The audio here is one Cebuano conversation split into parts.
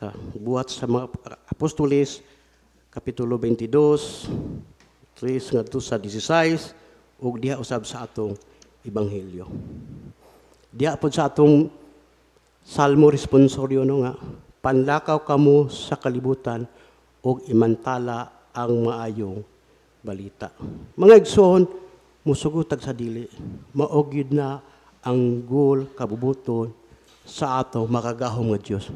Sa Buhat sa mga Apostoles, Kapitulo 22, 3 ngadto sa 16, ug diha usab sa atong Ebanghelyo. Diha pod sa atong Salmo responsorio, no, nga panlakaw kamo sa kalibutan ug imantala ang maayong balita. Mga igsoon, musugot tag sa dili, mao gyud na ang goal, kabubuton sa ato makagahom nga Dios.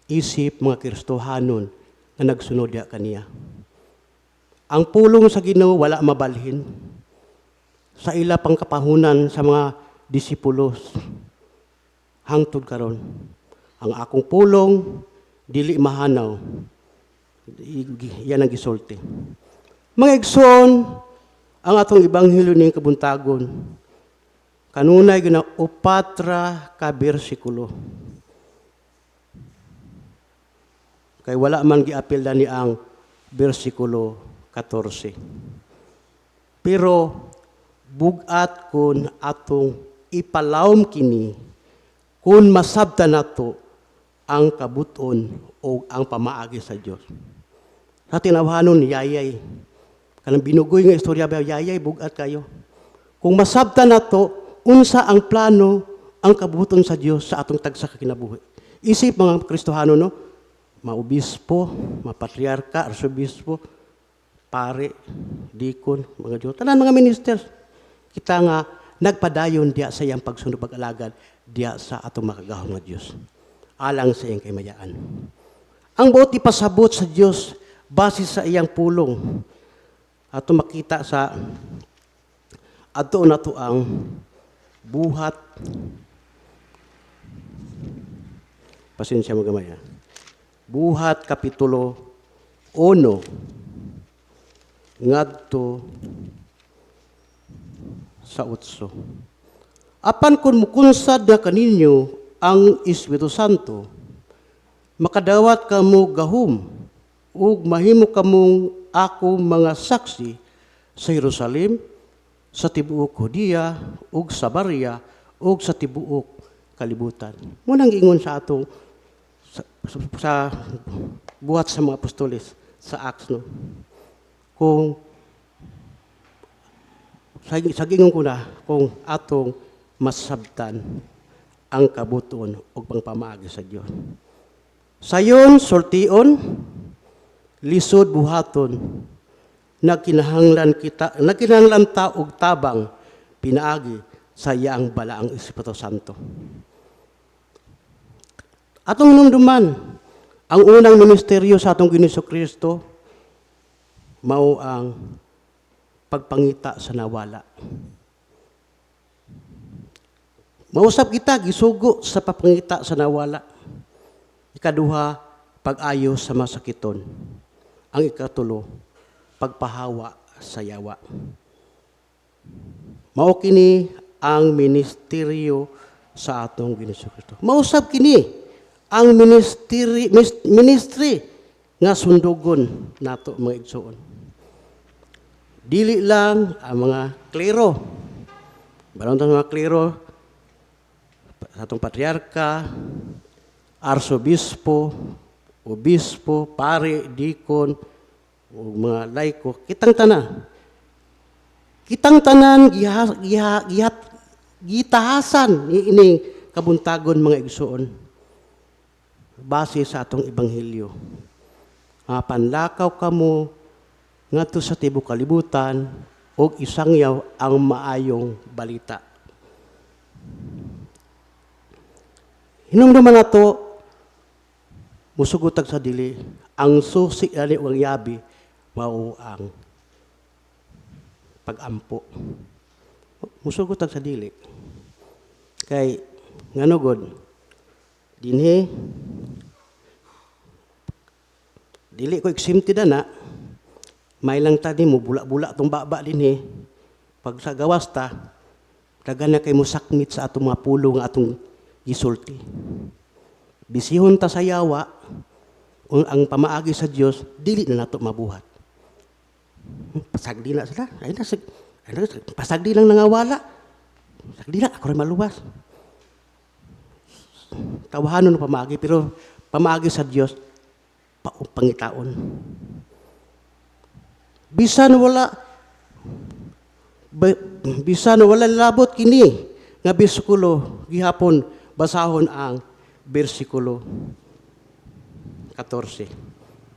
Isip mga Kristohanon nga nagsunod diha kaniya. Ang pulong sa Ginoo wala mabalhin. Sa ila pang kapahunan sa mga disipulos hangtod karon. Ang akong pulong dili mahanaw. Yan ang gisulti. Mga igsoon, ang atong ebanghelyo ning kabuntagon kanunay gina 4 ka bersikulo. Kay wala man giapil ni ang bersikulo 14. Pero bugat kun atong ipalawom kini kung masabtan nato ang kabuton o ang pamaagi sa Dios. Sa tinawhanon, yayay. Kanang binugoy nga istorya ba, yayay, bugat kayo. Kung masabtan nato unsa ang plano, ang kabuton sa Dios sa atong tagsa ka kinabuhi. Isip mga Kristohano, no, maobispo, mapatriarka, arsobispo, pare, dikon, mga Diyos, tanan mga ministers. Kita nga nagpadayon diya sa iyang pagsunod, pag-alagad diya sa atong makagahom nga Dios. Alang sa iyang kaymayaan. Ang buot ipasabot sa Dios base sa iyang pulong. Ato makita sa adto nato ang Buhat, pasensya mo gamay ha. Buhat Kapitulo 1 ngadto sa 8. Apan kung mukunsad na kaninyo ang Espiritu Santo, makadawat kamo gahum ug mahimo kamong ako mga saksi sa Jerusalem, sa tibuok Judea ug Samaria ug sa tibuok kalibutan. Munang giingon sa atong sa Buhat sa mga Apostoles sa Acts, no. Kung sa gingon ko na kung atong masabtan ang kabuton ug pangpamaagi sa Dios. Sayon sultion, lisod buhaton, nagkinahanglan ta og tabang pinaagi sa iyang balaang Espiritu Santo. Atong hinumduman, ang unang ministeryo sa atong Ginoong Kristo mao ang pagpangita sa nawala. Mausap kita gisugo sa pagpangita sa nawala. Ikaduha, pag-ayo sa masakiton. Ang ikatulo, pagpahawa sa yawa. Mao kini ang ministeryo sa atong Ginoong Kristo. Mausap kini ang ministry nga sundugon nato, mga igsoon. Dili lang ang mga klero. Baron ta mga klero sa atong patriarka, arsobispo, obispo, pare, dikon, ug mga laiko, kitang tanan. Kitang tanan giha, giha, gihat, gitahasan ni ining kabuntagon, mga igsoon, base sa atong ebanghelyo. Nga panlakaw kamo ngadto sa tibuok kalibutan ug isangyaw ang maayong balita. Hinumduman nato, musugot sa dili, ang susi ani ug ang yabi mao ang pagampo. Musugot sa dili. Kay ngano god dinhi dili ko exempted na, may lang ta di mo bula-bula tong baba dinhi. Pag sa gawas ta, daghan na kay mo sakmit sa atong mga pulo nga atong gisulti. Bisihon ta sa yawa, ang pamaagi sa Dios dili na nato mabuhat. Pasagdi na sila. Ay na, ay na, pasagdi lang nangawala. Pasagdi na, ako rin maluwas. Tawahanon ng pamaagi, pero Pamaagi sa Dios pangitaon. Bisan wala labot kini nga bersikulo, gihapon basahon ang bersikulo 14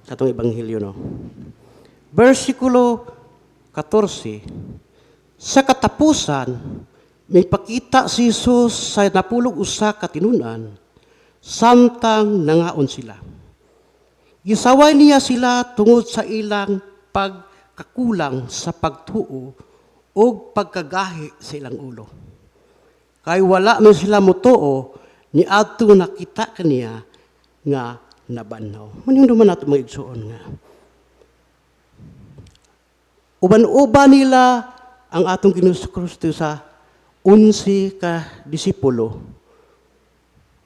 sa atong ebanghelyo, no. Bersikulo 14: Sa katapusan, may pakita si Jesus sa 11 ka tinun-an samtang nangaon sila. Gisaway niya sila tungod sa ilang pagkakulang sa pagtuo o pagkagahi sa ilang ulo. Kay wala man sila motuo ni adto nakita kaniya nga nabanhaw. Mahinumduman nato, mga igsuon, nga uban-uban nila ang atong Ginoong Kristo sa 11 ka disipulo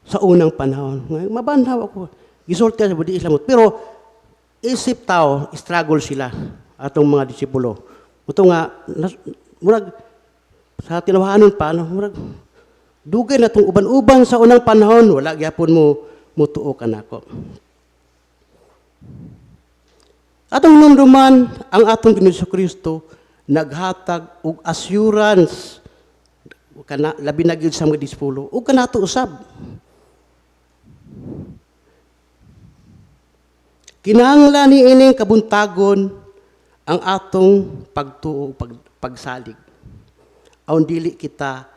sa unang panahon. Nga, "Mabanhaw ako." Gisulti sa budi Islam. Pero isip tao, struggle sila atong mga disipulo. Ito nga, murag, sa tinawahanon pa, no, murag, dugay na itong uban-uban sa unang panahon, wala gyapon mo mutuo kanako. Atong hinumduman, ang atong Ginoong Kristo naghatag og assurance kana, labi na gyud sa mga disipulo ug kanato usab. Kinahanglan ni ining kabuntagon ang atong pagtuo, pagsalig. Aron dili kita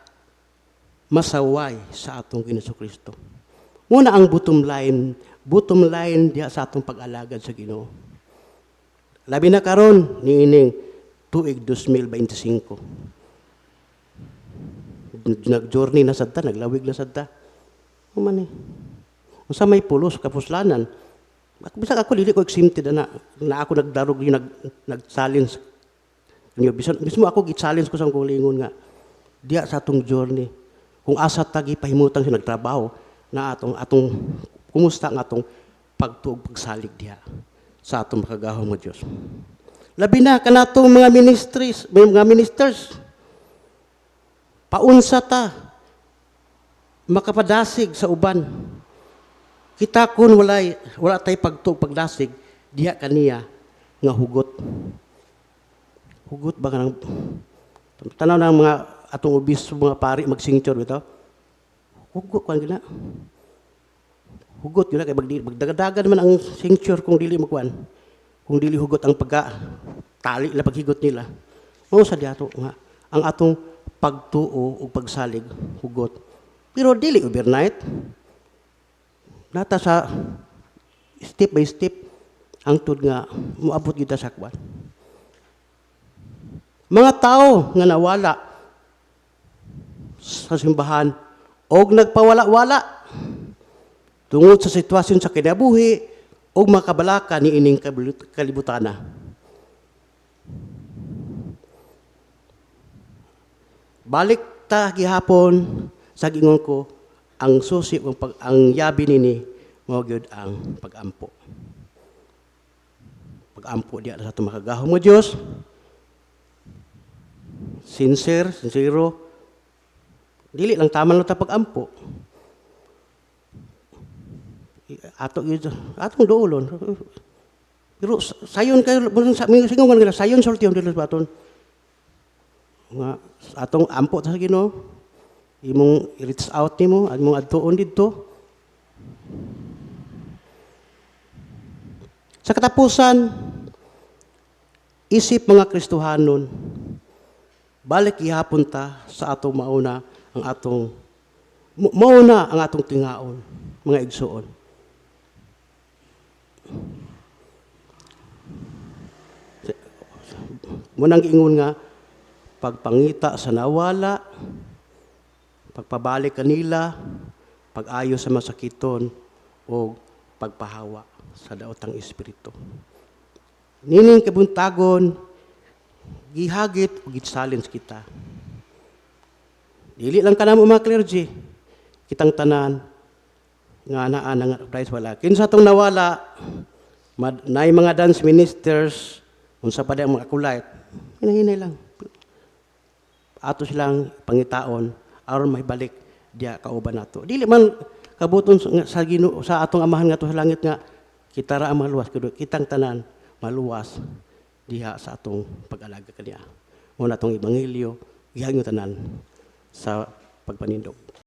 masaway sa atong Ginoong Kristo. Muna ang bottom line diha sa atong pag-alagad sa Ginoo. Labi na karon niining tuig 2025. Nag-journey na sad ta, naglawig na sad ta. Human eh. Unsa may pulos kapuslanan. Ako bisag ako, dili ko exempted na na ako nagdarog yung nag-challenge. Niyo bisan mismo ako, gi-challenge ko sa kaugalingon nga diya sa atong journey. Kung asa ta gipahimutang sa nagtrabaho na atong kumusta ang atong pagtuog, pagsalig diha sa atong makagahom nga Dios. Labi na kanatong mga ministries, mga ministers. Paunsa ta makapadasig sa uban? Kita kun wala tay pagtuo, pagdasig diha kaniya nga hugot. Hugot ba kanang tanaw ng mga atong obispo, mga pari mag-cincture bitaw? Hugot kuan gina. Hugot yun na kay magdagadagan man ang cincture kung dili magkuan. Kung dili hugot ang pagka tali la paghigot nila. Mao sa diato nga ang atong pagtuo ug pagsalig hugot. Pero dili overnight. Nata sa step by step hangtod nga moabot kita sa kwan. Mga tao nga nawala sa simbahan og nagpawala-wala tungod sa sitwasyon sa kinabuhi og makabalaka ni ining kalibutana. Balik ta gihapon sa gingon ko, ang susi ang, ang yabi nini mao gyud ang pag-ampo. Pag-ampo diya sa atong makagahom nga Dios. Sincere, sincero. Dili lang tama lang ta pag-ampo. Ato gyud atong duolon. Pero sayon kayo sa singon nga sayon sulti dili sa aton. Nga atong ampo ta sa Ginoo. Imong reach out nimo, imong adtuon didto. Sa katapusan, isip mga Kristohanon, balik gihapon ta sa atong mauna ang atong mauna ang atong tingaon, mga igsuon. Munang giingon nga pagpangita sa nawala, pagpabalik kanila, pag-ayo sa masakiton o pagpahawa sa daotang espiritu. Nining kabuntagon, gihagit o gi-challenge kita. Dili lang kanamo mga clergy, kitang tanan nga naa na nga Christ wala. Kinsa tong nawala, naay mga dance ministers, unsa pa di ang mga acolyte, hinahinay lang. Ato silang pangitaon aron mahibalik diya kauban nato. Dili man Kabuton sa Ginoo, sa atong Amahan nga sa langit, nga kita ra ang maluwas, kundi kitang tanan maluwas diha sa atong pag-alaga kaniya. Mao na atong ebanghelyo, gihangyo tanan sa pagpanindog.